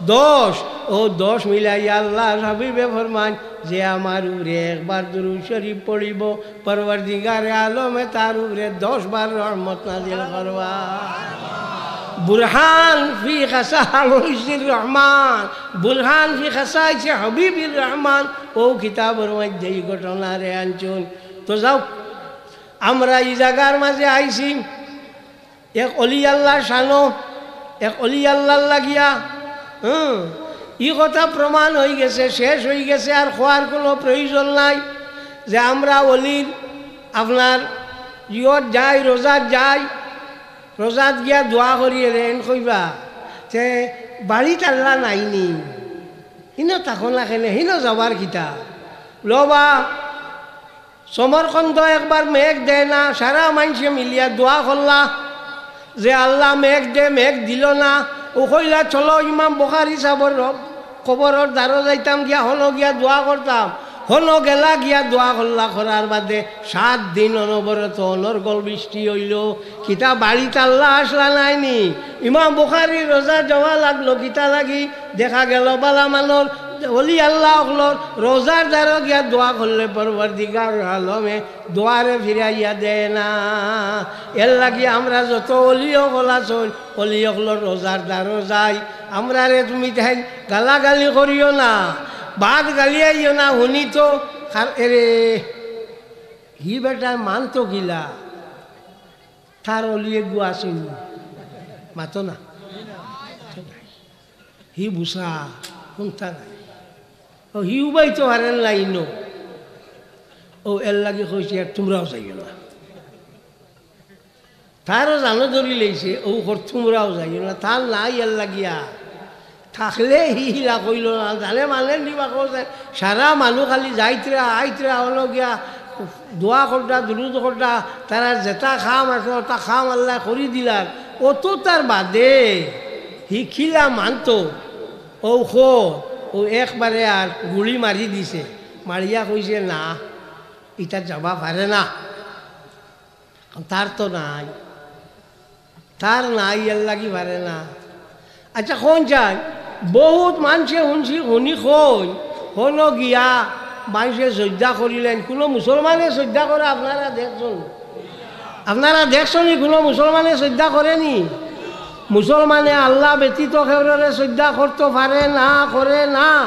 দশ। অউ দশ মিলাইয়া আল্লার হাবিবে ফরমাইন, "যে আমার উপরে একবার দুরূদ শরীফ পড়িবো, পরওয়ারদিগারে আলমে তার উপরে দশ বার রহমত নাজিল করবা।" বুরহান ফি খাসাইসির রহমান, বুরহান ফি খাসাইসি হাবিবির রহমান, অউ কিতাবর মধ্যে ই ঘটনারে আনছইন। তো যাউক, আমরা ই জাগার মাঝে আইছি, এক অলি আল্লার শানো, এক অলি আল্লার লাগিয়া, হুম, ই কথা প্রমাণ অইগেছে, শেষ অইগেছে, আর কওয়ার কুনু প্রয়োজন নাই যে আমরা অলির আপনার ইয়ত যাই, রোজাত যাই, রোজাত গিয়া দোয়া করি এরে এইন কইবা, তে বাড়িত আল্লা নাইনি, হিনো থাকো না কেনে, হিনো যাবার কিতা? লো বা, সমরকন্দ একবার মেঘ দেয় না, সারা মাইনষে মিলিয়া দোয়া করলা যে, "আল্লা মেঘ দে", মেঘ দিলো না। অউ কইলা, "চলো ইমাম বুখারী সাবর র-, কবরর দ্বারো যাইতাম, গিয়া হনো গিয়া দোয়া করতাম।" হনো গেলা, গিয়া দোয়া করলা, করার বাদে সাত দিন অনবরত অনর্গল বৃষ্টি অইলো। কিতা বাড়িত আল্লা আছলা নাইনি? ইমাম বুখারীর রোজা যাওয়া লাগলো, কিতা লাগি? দেখা গেলো বালা মানষর, অলি আল্লা অকলর রোজার দ্বারো গিয়া দোয়া করলে পরওয়ারদিগার আলমে দোয়ারে ফিরাইয়া দেয় না। এরলাগি আমরা যত অলি অকল আছইন, অলি অকলর রোজার দ্বারো যাই। আমরারে তুমি তাইন গালাগালি করিও না, বাদ গালিয়াইও না, হুনি তো খার-, এরে, হি বেটায় মানতো কিলা? তার অলি এগু আছইন, মাতো না। হি বুঝা, কুনতা নাই। অউ হি উবাইতো পারের না ইনো। অউ এরলাগি কইছি, আর তুমরাও যাইও না। তারও জানো ধরি লইছে, অউ কর তুমরাও যাইও না। তার নাই এরলাগিয়া। থাকলে হি হিলা কইলো না, জানে মানে নিবা কইছে। সারা মানু খালি যাইতরা, আইতরা, হনো গিয়া দোয়া করতা, দুরুদ করতা, তারার যেতা কাম আছে, অতা কাম আল্লায় করি দিলার। অত তার বাদে হি কিলা মানতো, অউ খো, অউ একবারে আর গুলি মারি দিছে। মারিয়া কইছে, "না, ইতা যাবা পারে না।" তার তো নাই, তার নাই, এরলাগি পারে না। আচ্ছা, কইন চাই, বউত মানষে হুনছি, হুনি কইন, হনো গিয়া মানষে সইজদা করিলাইন, কুনু মুসলমানে সইজদা করে আপনারা দেখছইন? আপনারা দেখছইন নি কুনু মুসলমানে সইজদা করেনি? মুসলমানে আল্লা ব্যতীত কেউররে সইজদা করতো পারে না, করে না।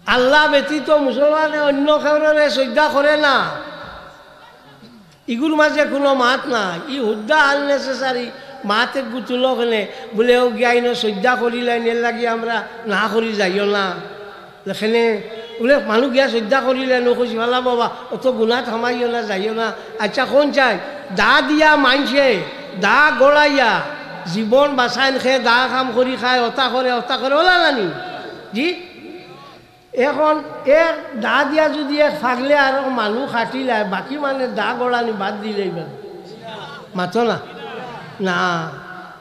আল্লা ব্যতীত মুসলমানে অইন্য কেউররে সইজদা করে না। ইগুর মাঝে কুনু মাত নাই। ই হুদ্দা unnecessary মাত এগু তুলো কেনে? বুলে, "অউ গিয়া ইনো সইজদা করিলাইন, এরলাগি আমরা না করি যাইও না।" কেনে? বুলে, "মানু গিয়া সইজদা করিলাইন।" অউ কইছি, "ভালা বাবা, অত গুনাত হামাইও না, যাইও না।" আচ্ছা, কইন চাই, দা দিয়া মানষে, দা গড়াইয়া, জীবন বাচাইন, কে দা কাম করি খায়, অতা করে, অতা করে, অলা নানি? জি? এখন এক দা দিয়া যুদি এক পাগলে আরক মানু কাটিলায়, বাকি মানে দা গড়ানি বাদ দিলাইবা। মাতো না। না।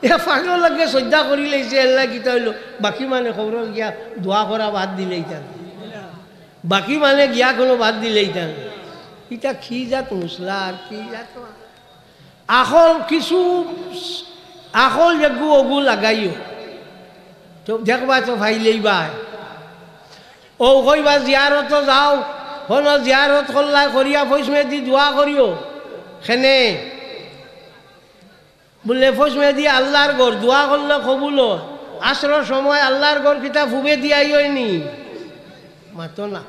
এক পাগলর লগে সইজদা করিলাইছে, এরলাগি কিতা অইলো? বাকি মানে কবরো গিয়া দোয়া করা বাদ দিলাইতা। বাকি মানে গিয়া কোনো বাদ দিলেই তান। ইটা কি জাত মশলা আর কি জাত? আখল কিছু, আখল যেগু অগু লাগাইও। তো দেখবা তো ফাইলেই বায়। ও কইবা জিয়ারতো যাও, হনো জিয়ারত করলায় করিয়া ফৈসমেদি দোয়া করিও। খেনে বুলে ফৈসমেদি আল্লার ঘর, দোয়া করলে কবুল অয়। আছরর সময় আল্লার ঘর কিতা ফুবেদি আইয়নি? মাতো না।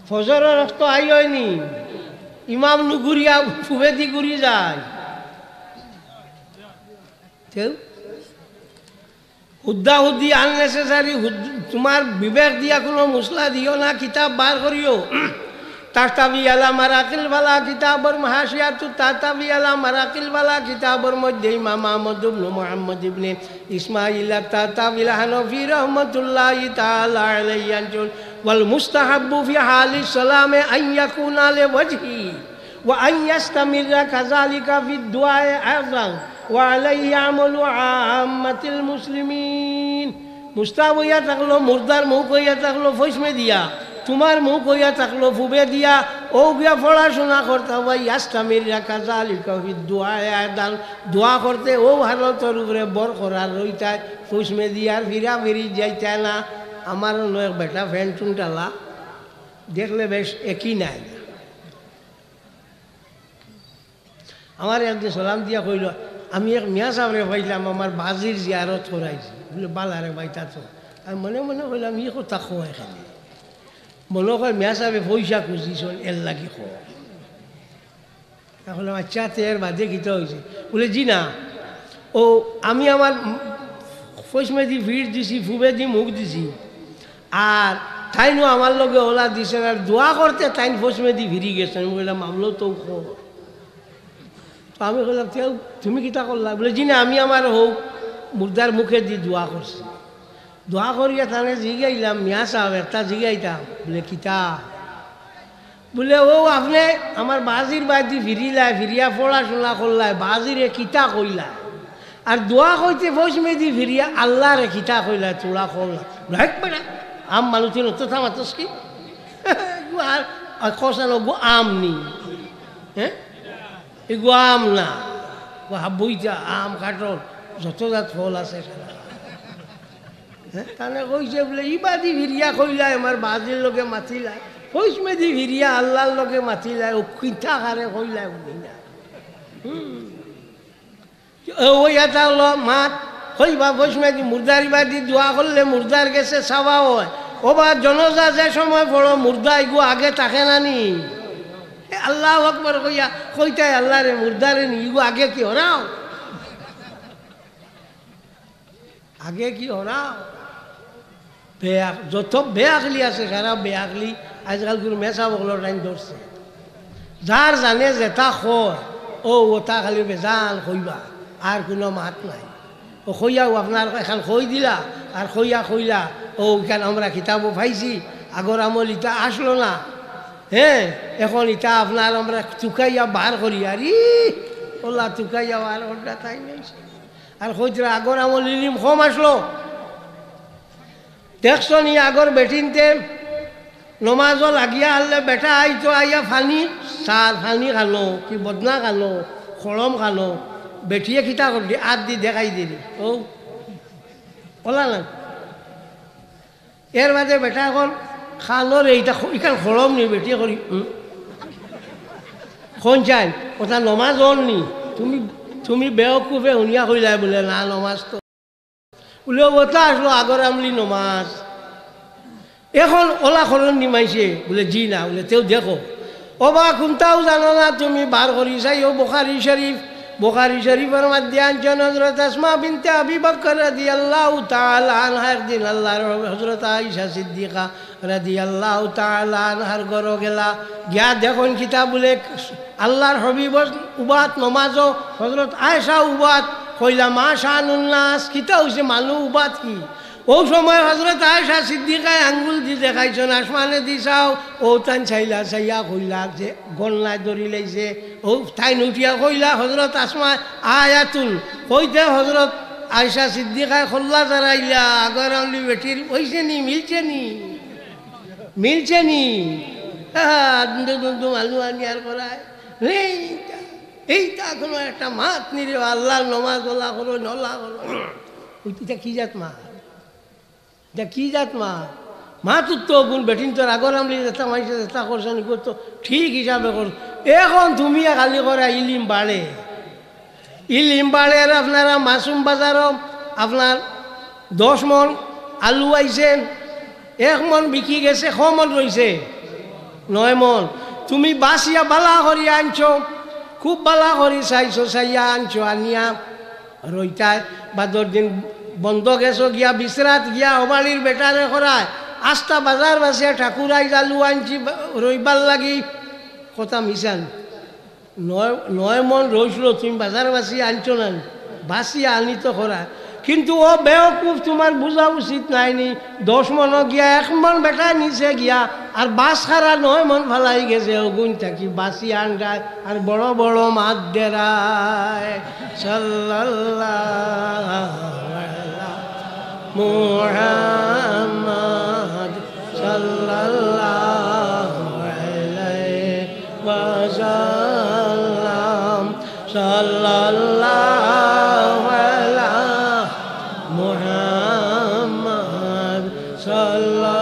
ফজরর অক্ত আইয়নি? ইমাম নু ঘুরিয়া ফুবেদি ঘুরি যায়। তেউ হুদ্দা হুদ্দি unnecessary হুদ-, তুমার বিবেক দিয়া কোনো মশলা দিও না, কিতাব বার করিও। তারতাবি আলা মারাকিল ফালাহ কিতাবর, হাশিয়াতু তারতাবি আলা মারাকিল ফালাহ কিতাবর মধ্যে ইমাম আহমদ ইবনে মুহাম্মদ ইবনে ইসমাইল আত-তারতাবি আল হানাফি রহমতুল্লাহি তাআলা আলাইহি আনছইন, "ওয়াল মুস্তাহাব্বু ফি হালিস সালামে আন ইয়াকুনা লিওয়াজহি ওয়া আন ইয়াস্তামিররা কাযালিকা ফিদ দুআ আইদান ওয়া আলাইহি আমালু আম্মাতিল মুসলিমিন।" মুস্তাহাব অইয়া থাকলো, মুর্দার মুখ অইয়া থাকলো ফৈসমেদিয়া, তুমার মুখ অইয়া থাকলো ফুবেদিয়া, অউ গিয়া পড়াশুনা করতা অইবা, ইয়াস্তামিররা কাযালিকা ফিদ দুআ আইদান, দোয়া করতে অউ হালতর উপরে বরকরার রইতায়, ফৈসমেদিয়ার ফিরা ফিরি যাইতায় না। আমার অনো এক বেটা ফেন্টুন টালা, দেখলে বেশ একই নায় না। আমারে একদিন সালাম দিয়া কইলো, "আমি এক মিয়া সাবরে পাইলাম, আমার বাজির জিয়ারত করাইছে।" বুলে, "বালা রে ভাই, তা তো।" আমি মনে মনে কইলাম, "ই কথা কয় কেনে?" মনো কয় মিয়া সাবে পয়সা খুজিছইন, এরলাগি কয়। তা কইলাম, "আচ্ছা, তে এর বাদে কিতা অইছে?" বুলে, "জি না, ও আমি আমার ফৈসমেদি ফির দিছি, ফুবেদি মুখ দিছি, আর তাইনও আমার লগে অলা দিছইন, আর দোয়া করতে তাইন ফৈসমেদি ফিরি গেছইন।" আমি কইলাম, "আমরাও তো কয়।" তো আমি কইলাম, "তে তুমি কিতা করলা?" বুলে, "জি না, আমি আমার হউ মুর্দার মুখেদি দোয়া করছি। দোয়া করিয়া তানে জিগাইলাম, 'মিয়া সাব, একটা জিগাইতাম।'" বুলে, "কিতা?" বুলে, "অউ আপনে আমার বাজির বায়দি ফিরিলায়, ফিরিয়া পড়াশুনা করলায়, বাজিরে কিতা কইলায়? আর দোয়া কইতে ফৈসমেদি ফিরিয়া আল্লারে কিতা কইলায়, থুড়া কও না।" বুলে, "হেক বেটা, আম মানুষ তিন অত থামাতস কি?" আর, আর কষানো গো আম নি, হ্যাঁ? এগু আম না, গু হাবুইতা, আম, কাঠল, যত জাত ফল আছে সারা। হ্যাঁ, তানে কইছে বুলে, "ইবাদি ফিরিয়া কইলায়, আমার বাজির লগে মাতিলায়, ফৈসমেদি ফিরিয়া আল্লার লগে মাতিলায়, ও কিতা কারে কইলায় হুনি না।" হুম। ও, ওই এটা হলো মাত, কইবা ফৈসমেদি মুর্দার ইবাদি দোয়া করলে মুর্দার গেছে সাওয়া অয়। ও বা জনাজা যে সময় পড়ো, মুর্দা ইগু আগে থাকে না নি? এ, আল্লাহু আকবার কইয়া কইতায়, "আল্লারে, মুর্দারে নি, ইগু আগে কি হরাও?" আগে কি হরাও? বেআক-, যত বেআকলি আছে, সারা বেআকলি আজকাল গুরু মেসা বগলর লাইন ধরছে। যার জানে যেটা কয়, ও ওটা খালি বেজান কইবা, আর কোনো মাত নাই। ও কইয়াও আপনার এখান কই দিলা, আর কইয়া কইলা, "ও, ইখান আমরা কিতাবও পাইছি, আগর আমল ইটা আসলো না, হ্যাঁ, এখন ইটা আপনার আমরা তুকাইয়া বার করি, আর ই, ওলা তুকাইয়া বার করলা তাই নাই।" আর কইতরা, "আগর আমল ইলিম কম আসলো।" দেখছো নি আগর বেটিন্তে নমাজও লাগিয়া হারলে বেটা আইতো, আইয়া ফানি, সার ফানি খানো, কি বদনা খানো, খড়ম খানো, বেটিয়ে কিতা করলি, আত দি দেখাই দিলি, ও, ওলা না। এর বাদে বেটা এখন খানো রে, ইটা খ-, ইখান খড়ম নি, বেটিয়ে করি, উম। কোন চাই, ওটা নমাজ অর নি, তুমি, তুমি বেওকুফে হুনিয়া কইলায় বুলে, "না, নমাজ তো।" বুলে, "ও তো আসলো আগর আমলি নমাজ। এখন ওলা খরচ নিমাইছে।" বুলে, "জি না।" বুলে, "তেও দেখো।" ও বা, কোনটাও জানো না তুমি, বার করি চাই, ও বুখারী শরীফ। বুখারী শরীফর মধ্যে আনছইন হযরত আসমা বিনতে আবি বকর রাদিয়াল্লাহু তাআলা আনহা একদিন আল্লাহর হযরত আয়েশা সিদ্দিকা রাদিয়াল্লাহু তাআলা আনহার ঘরো গেলা, গিয়া দেখইন কিতা বুলে আল্লাহর হাবিব উবাত নমাজো, হযরত আয়েশা উবাত, কইলা, "মা শানুন নাস, কিতা অইছে, মানু উবাত কি?" অউ সময় হযরত আয়েশা সিদ্দিকায় আঙ্গুল দি দেখাইছইন, "আসমানে দি চাও।" অউ তাইন চাইলা, চাইয়া কইলা যে গন্নায় ধরি লাইছে। অউ তাইন উঠিয়া কইলা, "হযরত আসমা আয়াতুন।" কইতে হযরত আয়েশা সিদ্দিকায় কল্লা জারাইলা, "আগর আমলি বেটির অইছে নি, মিলছে নি?" মিলছে নি? আহা, দুম দুম দুম আলু আনিয়া আর করায়। এইটা, এইটা কোনো একটা মাত নি রে, আল্লাহর নমাজ ওলা করো, নলা করো। ইটা কি জাত মাত? ইটা কি জাত মাত? মাতুর তো গুণ বেটিন্তর আগর আমলি যেতা মাইনষে যেতা করছইন, ইগুর তো ঠিক হিসাবে কর। এখন তুমি খালি করায় ইলিম বাড়ে। ইলিম বাড়ের। আপনারা মাসুম বাজারো আপনার দশ মন আলু আইছে, এক মন বিকি গেছে, ক মন রইছে? নয় মন। তুমি বাছিয়া বালা করি আনছো, খুব বালা করি চাইছো, চাইয়া আনছো, আনিয়া রইতায়। বাদর দিন বন্দ গেছো গিয়া, বিশ্রাত গিয়া, অবাড়ির বেটারে করায়, আস্তা বাজার বাছিয়া ঠাকুর আইজ আলু আনছি বা-, রইবার লাগি। কথা মিছা নি? নয়, নয় মন রইছিল, তুমি বাজার বাছি আনছো না নি? বাছি আনি তো করা। কিন্তু ও বেওকুফ, তোমার বুঝা উচিত নায় নি? দশ মন গিয়া এক মন বেটা নিছে গিয়া, আর বাছ খারা নয় মন ফালাই গেছে, অগুন থাকি বাছি আনরায়, আর বড় বড় মাত দেরায়। সাল্লাল্লাহু আলা মুহাম্মদ সাল্লাল্লাহু আলাইহি ওয়াসাল্লাম, সাল্লাল্লাহু আলা মুহাম্মদ সাল্লাল্লাহু